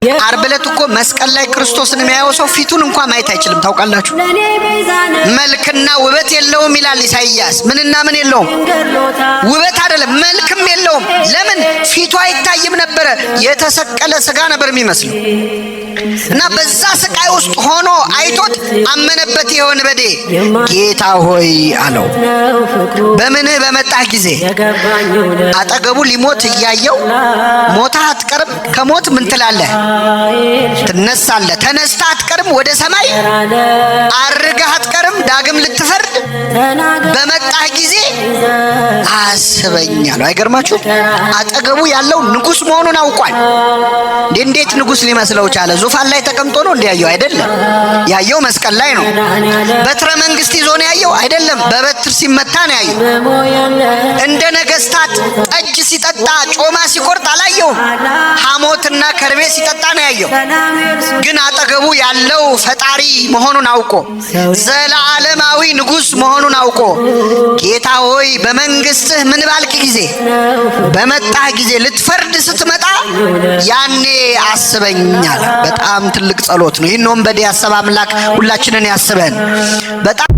ዓርብ ዕለት እኮ መስቀል ላይ ክርስቶስን የሚያየው ሰው ፊቱን እንኳን ማየት አይችልም። ታውቃላችሁ? መልክና ውበት የለውም ይላል ኢሳይያስ። ምንና ምን የለውም? ውበት አይደለም መልክም የለውም። ለምን? ፊቱ አይታይም ነበረ። የተሰቀለ ስጋ ነበር የሚመስለው እና በዛ ስቃይ ውስጥ ሆኖ አይቶት አመነበት። ይሄ ወንበዴ ጌታ ሆይ አለው። በምንህ በመጣህ ጊዜ አጠገቡ ሊሞት እያየው ሞተህ አትቀርም፣ ከሞት ምን ትላለህ? ትነሳለህ። ተነስተህ አትቀርም፣ ወደ ሰማይ አርገህ አትቀርም፣ ዳግም ልትፈርድ በመጣህ ጊዜ አስበኝ አለው። አይገርማችሁ? አጠገቡ ያለው ንጉሥ መሆኑን አውቋል። እንዴት ንጉሥ ሊመስለው ቻለ? ዙፋን ላይ ተቀምጦ ነው እንዲያየው? አይደለም። ያየው መስቀል ላይ ነው። በትረ መንግስት ይዞ ነው ያየው? አይደለም። በበትር ሲመታ ነው ያየው። እንደ ነገስታት ጠጅ ሲጠጣ ጮማ ሲቆርጥ አላየውም። ሐሞትና ከርቤ ሲጠጣ ነው ያየው። ግን አጠገቡ ያለው ፈጣሪ መሆኑን አውቆ፣ ዘለዓለማዊ ንጉሥ መሆኑን አውቆ፣ ጌታ ሆይ በመንግስትህ ምን ባልክ ጊዜ፣ በመጣህ ጊዜ፣ ልትፈርድ ስትመጣ ያኔ አስበኝ አለ። በጣም ትልቅ ጸሎት ነው። ይህን ወንበዴ ያሰበ አምላክ ሁላችንን ያስበን። በጣም